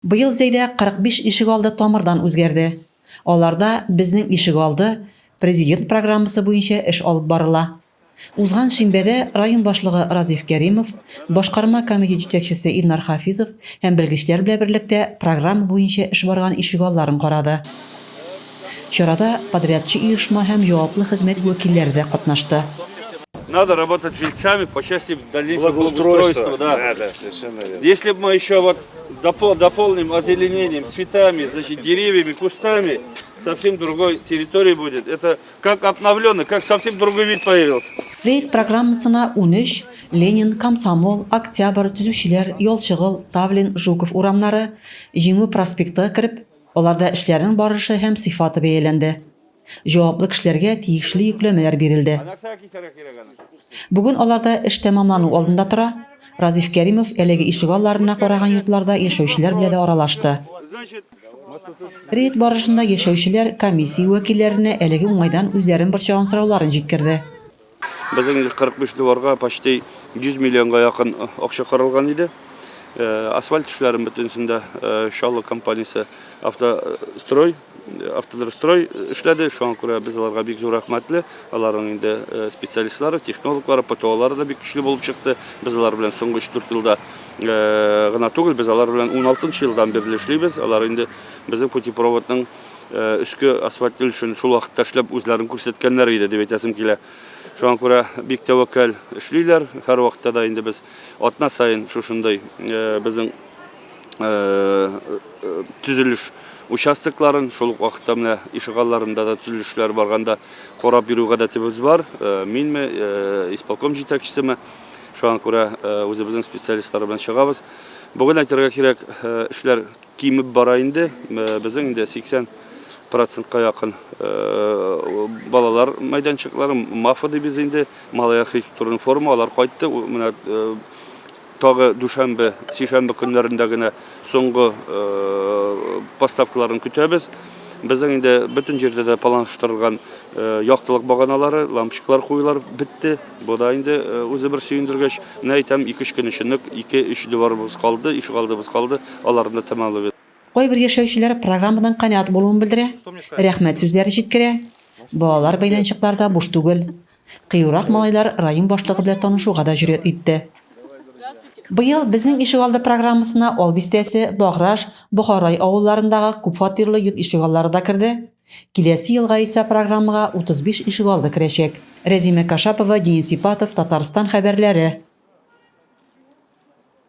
Быел Зәйдә 45 ишегалды тамырдан үзгәрде. Аларда Безнең ишегалды Президент программасы буенча эш алып барыла. Узган шимбәдә район башлыгы Разиф Кәримов, башкарма комитет җитәкчесе Илнар Хафизов һәм белгечләр белән берлектә программа буенча эш барган ишегалларын карады. Чарада подрядчы оешма һәм җаваплы хезмәт вәкилләре дә катнашты. Надо работать с жильцами по части дальнейшего благоустройства. Да. Да, да, совершенно верно. Если бы мы еще вот дополним озеленением, цветами, значит, деревьями, кустами, совсем другой территории будет. Это как обновленный, как совсем другой вид появился. Рейд программасына 13, Ленин, Комсомол, Октябрь, Төзүчеләр, Ялчыгыл, Тавлин, Жуков урамнары, Җиңү проспекты кереп, аларда эшләрнең барышы һәм сыйфаты бәяләнде. Җаваплы кешеләргә тиешле йөкләмәләр бирелде. Бүген аларда эш тәмамлану алдында тора. Разиф Кәримов әлеге ишегалларына караган йортларда яшәүчеләр белән дә аралашты. Рейд барышында яшәүчеләр комиссия вәкилләренә әлеге уңайдан үзләрен борчыган сорауларын җиткерде. Безнең инде 45 дворга почти 100 миллионга якын акча каралган иде. Асфальт эшләрен бөтенесен дә Чаллы компаниясе Автострой, Автодрострой эшләде. Шуңа күрә без аларга бик зур рәхмәтле. Аларның инде специалистлары, технологлары, ПТОлары да бик көчле булып чыкты. Без алар белән соңгы 3-4 елда гына түгел, без алар белән 16 елдан бирле эшлибез. Алар инде безнең путепроводның өске асфальт өлешен шул вакытта эшләп үзләрен күрсәткәннәр иде дип әйтәсем килә. Шуңа күрә бик тәвәккәл эшлиләр. Һәрвакытта да инде без атна саен шушындый безнең төзелеш участокларын, шул ук вакытта менә ишегалларында да төзелешләр барганда карап йөрү гадәтебез бар. Минме, исполком җитәкчесеме, шуңа күрә үзебезнең специалистлар белән чыгабыз. Бүген әйтергә кирәк, эшләр Кимеп бара инде. Безнең инде 80 процентка якын балалар мәйданчыклары, МАФа дибез инде, малая архитектурный форумы, алар кайтты. Менә тагы дүшәмбе, сишәмбе көннәрендә генә соңгы поставкаларын көтәбез. Безнең инде бөтен җирдә дә планлаштырылган яктылык баганалары, лампочкалар куюлар бетте. Бу да инде үзе бер сөендергеч. Менә әйтәм, ике-өч көн эчендә ике-өч диварыбыз калды, ишегалдыбыз калды, аларны да тәмамлыйбыз. Кайбер яшәүчеләр программадан канәгать булуын белдерә, рәхмәт сүзләре җиткерә. Балалар мәйданчыклары да буш түгел. Кыюрак малайлар район башлыгы белән танышуга да җөрьәт итте. Быел Безнең ишегалды программасына Ал бистәсе, Баграж, Бохарай авылларындагы күпфатирлы йорт ишегаллары да керде. Киләсе елга исә программага 35 ишегалды керәчәк. Рәзимә Кашапова, Денис Ипатов, Татарстан хәбәрләре.